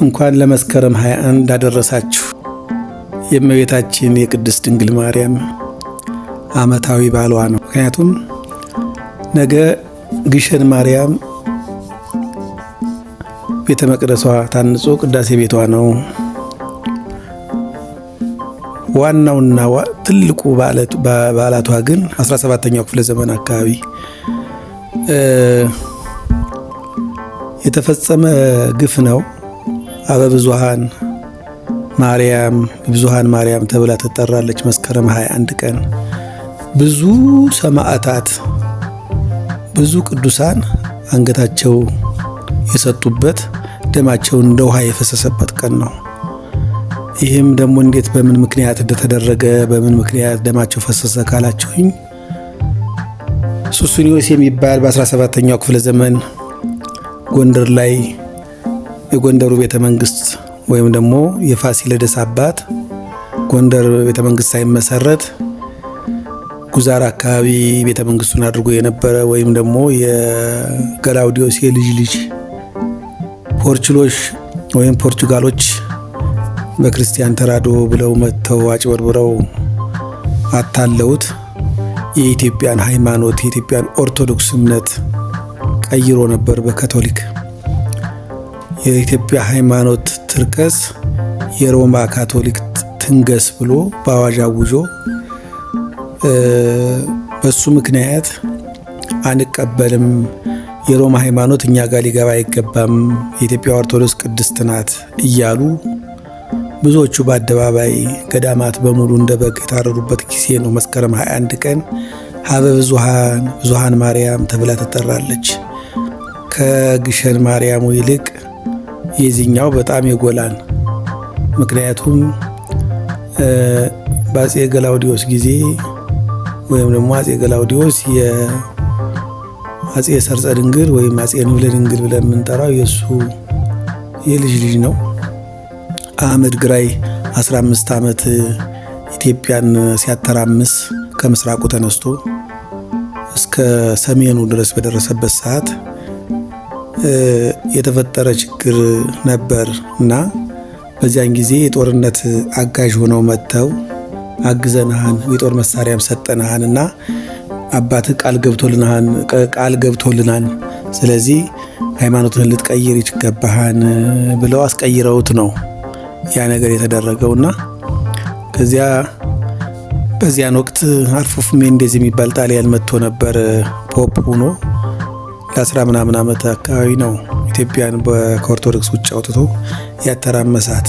እንኳን ለመስከረም 21 አደረሳችሁ። የእመቤታችን የቅድስት ድንግል ማርያም ዓመታዊ በዓሏ ነው። ምክንያቱም ነገ ግሸን ማርያም ቤተ መቅደሷ ታንጾ ቅዳሴ ቤቷ ነው። ዋናውና ትልቁ በዓላቷ ግን 17ኛው ክፍለ ዘመን አካባቢ የተፈጸመ ግፍ ነው። አበ ብዙኃን ማርያም ብዙኃን ማርያም ተብላ ትጠራለች። መስከረም 21 ቀን ብዙ ሰማዕታት ብዙ ቅዱሳን አንገታቸው የሰጡበት ደማቸው እንደ ውሃ የፈሰሰበት ቀን ነው። ይህም ደግሞ እንዴት በምን ምክንያት እንደተደረገ በምን ምክንያት ደማቸው ፈሰሰ ካላችሁኝ ሱስንዮስ የሚባል በ17ኛው ክፍለ ዘመን ጎንደር ላይ የጎንደሩ ቤተ መንግስት ወይም ደግሞ የፋሲለደስ አባት ጎንደር ቤተ መንግስት ሳይመሰረት ጉዛር አካባቢ ቤተ መንግስቱን አድርጎ የነበረ ወይም ደግሞ የገላውዲዮስ የልጅ ልጅ ፖርቹሎች ወይም ፖርቹጋሎች በክርስቲያን ተራድኦ ብለው መጥተው አጭበርብረው አታለውት የኢትዮጵያን ሃይማኖት የኢትዮጵያን ኦርቶዶክስ እምነት ቀይሮ ነበር በካቶሊክ። የኢትዮጵያ ሃይማኖት ትርከስ የሮማ ካቶሊክ ትንገስ ብሎ በአዋጅ አውጆ በሱ ምክንያት አንቀበልም፣ የሮማ ሃይማኖት እኛ ጋር ሊገባ አይገባም፣ የኢትዮጵያ ኦርቶዶክስ ቅድስት ናት እያሉ ብዙዎቹ በአደባባይ ገዳማት በሙሉ እንደ በግ የታረዱበት ጊዜ ነው። መስከረም 21 ቀን ሀበ ብዙኃን ብዙኃን ማርያም ተብላ ትጠራለች። ከግሸን ማርያሙ ይልቅ የዚህኛው በጣም የጎላን። ምክንያቱም በአፄ ገላውዲዮስ ጊዜ ወይም ደግሞ አፄ ገላውዲዮስ የአፄ ሰርጸ ድንግል ወይም አፄ ንብለ ድንግል ብለን የምንጠራው የእሱ የልጅ ልጅ ነው። አህመድ ግራኝ 15 ዓመት ኢትዮጵያን ሲያተራምስ ከምስራቁ ተነስቶ እስከ ሰሜኑ ድረስ በደረሰበት ሰዓት የተፈጠረ ችግር ነበር እና በዚያን ጊዜ የጦርነት አጋዥ ሆነው መጥተው አግዘንሃን የጦር መሳሪያም ሰጠንሃን እና አባትህ ቃል ገብቶልናል፣ ስለዚህ ሃይማኖትን ልትቀይር ይገባሃን ብለው አስቀይረውት ነው ያ ነገር የተደረገውና ከዚያ በዚያን ወቅት አልፎፍ ሜንዴዝ የሚባል ጣሊያን መጥቶ ነበር። ፖፕ ሆኖ ለአስራ ምናምን ዓመት አካባቢ ነው ኢትዮጵያን ከኦርቶዶክስ ውጭ አውጥቶ ያተራመሳት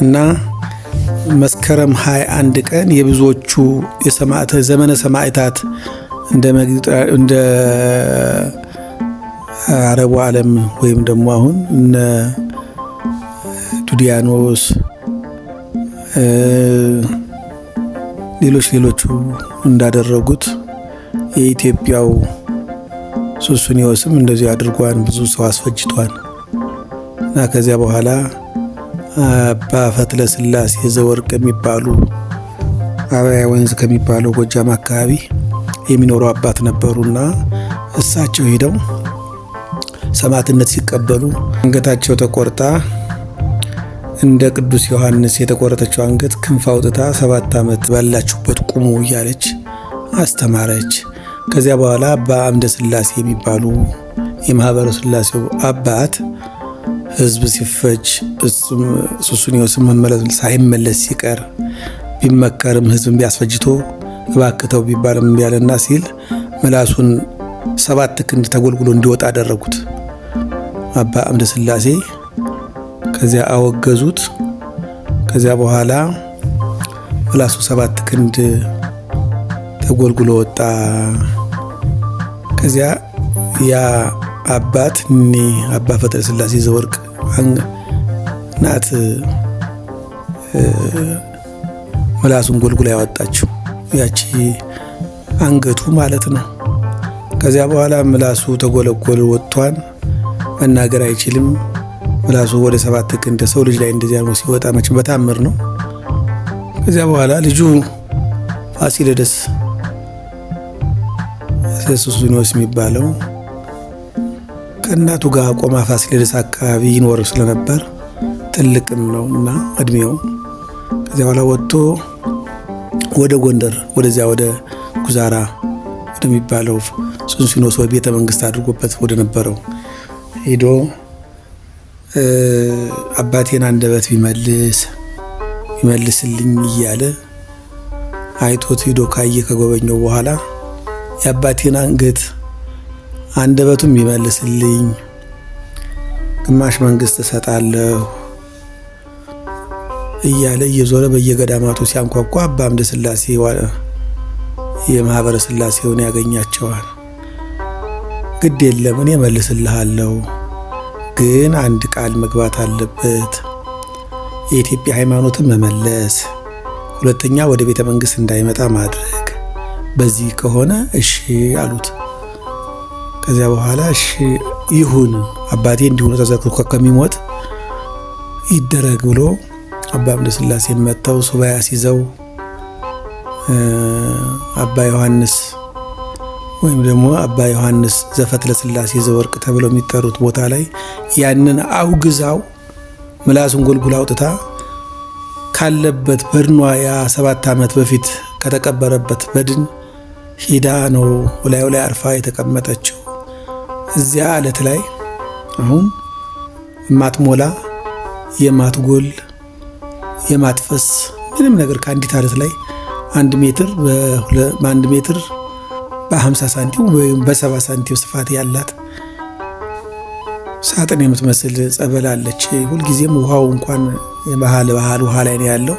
እና መስከረም 21 ቀን የብዙዎቹ ዘመነ ሰማዕታት እንደ አረቡ ዓለም ወይም ደግሞ አሁን እነ ዱዲያኖስ ሌሎች ሌሎቹ እንዳደረጉት የኢትዮጵያው ሱስንዮስም እንደዚሁ አድርጓን ብዙ ሰው አስፈጅቷን እና ከዚያ በኋላ አባ ፈትለ ሥላሴ ዘወርቅ የሚባሉ አበያ ወንዝ ከሚባለው ጎጃም አካባቢ የሚኖሩ አባት ነበሩና እሳቸው ሄደው ሰማዕትነት ሲቀበሉ አንገታቸው ተቆርጣ እንደ ቅዱስ ዮሐንስ የተቆረጠችው አንገት ክንፍ አውጥታ 7 ዓመት ባላችሁበት ቁሙ እያለች አስተማረች። ከዚያ በኋላ አባ አምደ ሥላሴ የሚባሉ የማህበረ ሥላሴው አባት ሕዝብ ሲፈጅ ሱስንዮስም ሳይመለስ ሲቀር ቢመከርም ሕዝብን ቢያስፈጅቶ እባክተው ቢባልም እምቢ አለና ሲል ምላሱን 7 ክንድ ተጎልጉሎ እንዲወጣ አደረጉት። አባ አምደ ሥላሴ ከዚያ አወገዙት። ከዚያ በኋላ ምላሱ 7 ክንድ ተጎልጉሎ ወጣ። ከዚያ ያ አባት እኒ አባ ፈትለ ሥላሴ ዘወርቅ ናት ምላሱን ጎልጉላ ያወጣችው ያቺ አንገቱ ማለት ነው። ከዚያ በኋላ ምላሱ ተጎለጎለ ወጥቷን መናገር አይችልም። ምላሱ ወደ 7 ክንድ ሰው ልጅ ላይ እንደዚያ ነው ሲወጣ መቼም በታምር ነው። ከዚያ በኋላ ልጁ ፋሲለደስ ሱስንዮስ የሚባለው ከእናቱ ጋር ቆማ ፋሲለደስ አካባቢ ይኖር ስለነበር ትልቅም ነው እና እድሜው። ከዚያ በኋላ ወጥቶ ወደ ጎንደር ወደዚያ ወደ ጉዛራ ወደሚባለው ሱንሲኖስ ቤተ መንግስት አድርጎበት ወደ ነበረው ሄዶ አባቴን አንደበት ቢመልስልኝ እያለ አይቶት ሂዶ ካየ ከጎበኘው በኋላ የአባቴን አንገት አንደበቱም ቢመልስልኝ ግማሽ መንግስት እሰጣለሁ እያለ እየዞረ በየገዳማቱ ሲያንኳኳ አባ አምደ ሥላሴ የማህበረ ሥላሴውን ያገኛቸዋል። ግድ የለም እኔ እመልስልሃለሁ፣ ግን አንድ ቃል መግባት አለበት፣ የኢትዮጵያ ሃይማኖትን መመለስ፣ ሁለተኛ ወደ ቤተ መንግስት እንዳይመጣ ማድረግ። በዚህ ከሆነ እሺ አሉት። ከዚያ በኋላ እሺ ይሁን አባቴ እንዲሆኑ ተዘክሮ ከሚሞት ይደረግ ብሎ አባ አምደ ሥላሴ መጥተው ሱባኤ አስይዘው አባ ዮሐንስ ወይም ደግሞ አባ ዮሐንስ ዘፈትለ ሥላሴ ዘወርቅ ተብለው የሚጠሩት ቦታ ላይ ያንን አውግዛው ምላሱን ጎልጉላ አውጥታ ካለበት በድኗ ያ 7 ዓመት በፊት ከተቀበረበት በድን ሂዳ ነው ላዩ ላይ አርፋ የተቀመጠችው። እዚያ አለት ላይ አሁን የማትሞላ የማትጎል የማትፈስ ምንም ነገር ከአንዲት አለት ላይ 1 ሜትር በ1 ሜትር በ50 ሳንቲም ወይም በ70 ሳንቲም ስፋት ያላት ሳጥን የምትመስል ጸበል አለች። ሁልጊዜም ውሃው እንኳን የባህል ውሃ ላይ ነው ያለው።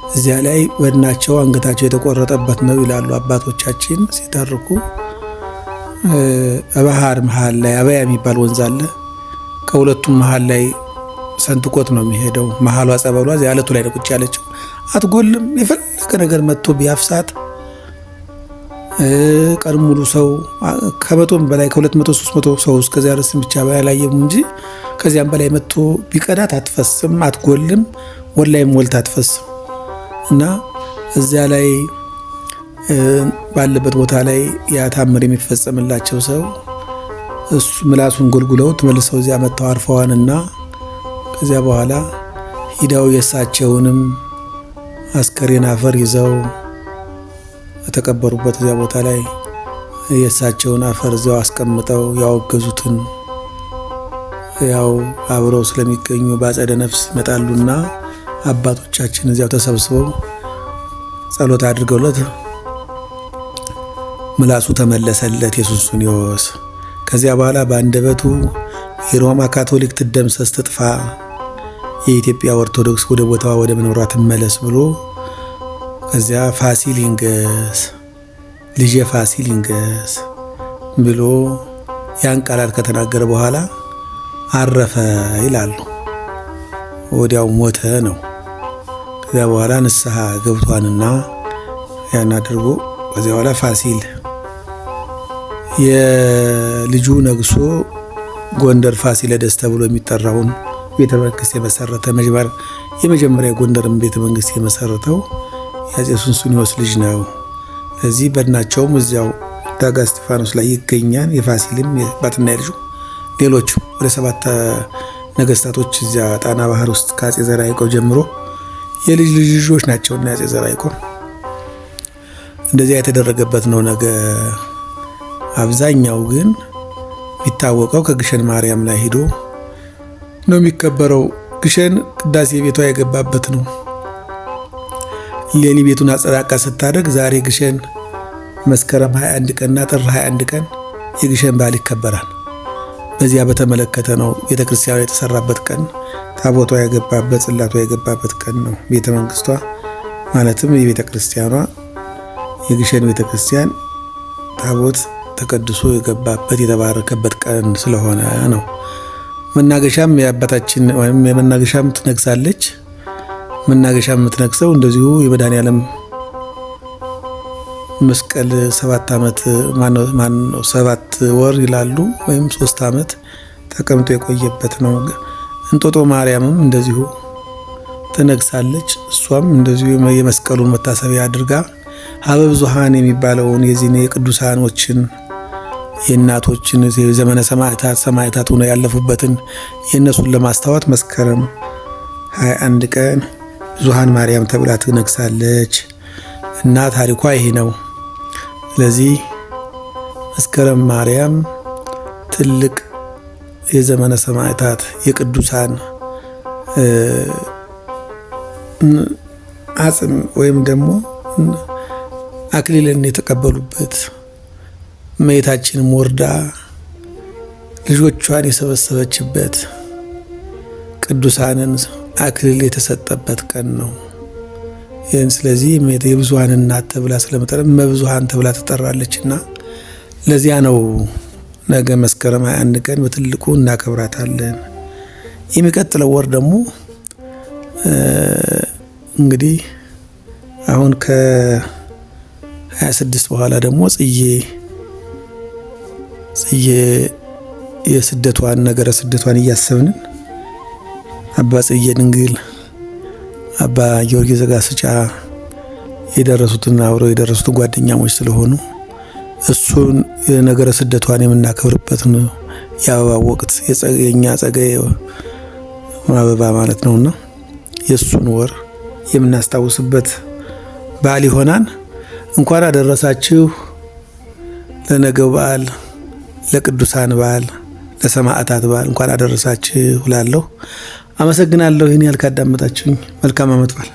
እዚያ ላይ በድናቸው አንገታቸው የተቆረጠበት ነው ይላሉ አባቶቻችን ሲተርኩ። ባህር መሃል ላይ አበያ የሚባል ወንዝ አለ። ከሁለቱም መሃል ላይ ሰንጥቆት ነው የሚሄደው። መሃሏ ጸበሏ እዚያ አለቱ ላይ ነው ቁጭ ያለችው። አትጎልም። የፈለገ ነገር መጥቶ ቢያፍሳት ቀን ሙሉ ሰው ከመቶም በላይ ከ200 300 ሰው እስከዚያ ድረስ ብቻ ባላየም እንጂ ከዚያም በላይ መጥቶ ቢቀዳት አትፈስም፣ አትጎልም፣ ወላይም ሞልታ አትፈስም። እና እዚያ ላይ ባለበት ቦታ ላይ ያ ታምር የሚፈጸምላቸው ሰው እሱ ምላሱን ጎልጉለው ተመልሰው እዚያ መጥተው አርፈዋንና ከዚያ በኋላ ሂደው የእሳቸውንም አስከሬን አፈር ይዘው በተቀበሩበት እዚያ ቦታ ላይ የእሳቸውን አፈር እዚያው አስቀምጠው ያወገዙትን ያው አብረው ስለሚገኙ በአጸደ ነፍስ ይመጣሉና አባቶቻችን እዚያው ተሰብስበው ጸሎት አድርገውለት ምላሱ ተመለሰለት የሱስንዮስ። ከዚያ በኋላ በአንደበቱ የሮማ ካቶሊክ ትደምሰስ ትጥፋ፣ የኢትዮጵያ ኦርቶዶክስ ወደ ቦታዋ ወደ መኖሯ ትመለስ ብሎ ከዚያ ፋሲል ይንገስ ልጄ ፋሲል ይንገስ ብሎ ያን ቃላት ከተናገረ በኋላ አረፈ ይላሉ። ወዲያው ሞተ ነው። ከዚያ በኋላ ንስሐ ገብቷንና ያን አድርጎ ከዚያ በኋላ ፋሲል የልጁ ነግሶ ጎንደር ፋሲለደስ ተብሎ የሚጠራውን ቤተ መንግስት የመሰረተ የመጀመሪያ የጎንደርን ቤተ መንግስት የመሰረተው የአፄ ሱስንዮስ ልጅ ነው። ስለዚህ በድናቸውም እዚያው ዳጋ እስጢፋኖስ ላይ ይገኛል። የፋሲልም የአባትና የልጁ ሌሎቹ ወደ 7 ነገስታቶች እዚያ ጣና ባህር ውስጥ ከአፄ ዘርዓ ያዕቆብ ጀምሮ የልጅ ልጅ ልጆች ናቸውና የአፄ ዘርዓ ያዕቆብ እንደዚያ የተደረገበት ነው። ነገ አብዛኛው ግን የሚታወቀው ከግሸን ማርያም ላይ ሄዶ ነው የሚከበረው። ግሸን ቅዳሴ ቤቷ የገባበት ነው። እሌኒ ቤቱን አጸዳቃ ስታደርግ ዛሬ ግሸን መስከረም 21 ቀንና ጥር 21 ቀን የግሸን በዓል ይከበራል። በዚያ በተመለከተ ነው ቤተክርስቲያኗ የተሰራበት ቀን፣ ታቦቷ የገባበት ጽላቷ የገባበት ቀን ነው። ቤተ መንግስቷ ማለትም የቤተክርስቲያኗ የግሸን ቤተክርስቲያን ታቦት ተቀድሶ የገባበት የተባረከበት ቀን ስለሆነ ነው። መናገሻም የአባታችን ወይም የመናገሻም ትነግሳለች። መናገሻም የምትነግሰው እንደዚሁ የመድኃኔዓለም መስቀል 7 ዓመት ማነው 7 ወር ይላሉ ወይም 3 ዓመት ተቀምጦ የቆየበት ነው። እንጦጦ ማርያምም እንደዚሁ ትነግሳለች። እሷም እንደዚሁ የመስቀሉን መታሰቢያ አድርጋ ሀበ ብዙሃን የሚባለውን የዚህ የቅዱሳኖችን የእናቶችን የዘመነ ሰማዕታት ሰማዕታት ሆነው ያለፉበትን የእነሱን ለማስታወት መስከረም 21 ቀን ብዙኃን ማርያም ተብላ ትነግሳለች እና ታሪኳ ይሄ ነው። ስለዚህ መስከረም ማርያም ትልቅ የዘመነ ሰማዕታት የቅዱሳን አጽም ወይም ደግሞ አክሊልን የተቀበሉበት፣ እመቤታችንም ወርዳ ልጆቿን የሰበሰበችበት፣ ቅዱሳንን አክሊል የተሰጠበት ቀን ነው። ይህን ስለዚህ የብዙኃን እናት ተብላ ስለመጠረ እመብዙኃን ተብላ ትጠራለችና ለዚያ ነው ነገ መስከረም 21 ቀን በትልቁ እናከብራታለን። የሚቀጥለው ወር ደግሞ እንግዲህ አሁን ከ26 በኋላ ደግሞ ጽጌ የስደቷን ነገረ ስደቷን እያሰብንን አባ ጽጌ ድንግል፣ አባ ጊዮርጊስ ዘጋስጫ የደረሱትን አብረው የደረሱትን ጓደኛሞች ስለሆኑ እሱን የነገረ ስደቷን የምናከብርበት ነው። የአበባ ወቅት የኛ ጸገይ አበባ ማለት ነውና የእሱን ወር የምናስታውስበት በዓል ይሆናል። እንኳን አደረሳችሁ ለነገው በዓል፣ ለቅዱሳን በዓል፣ ለሰማዕታት በዓል እንኳን አደረሳችሁ እላለሁ። አመሰግናለሁ። ይህን ያህል ካዳመጣችሁኝ መልካም ዓመት በዓል።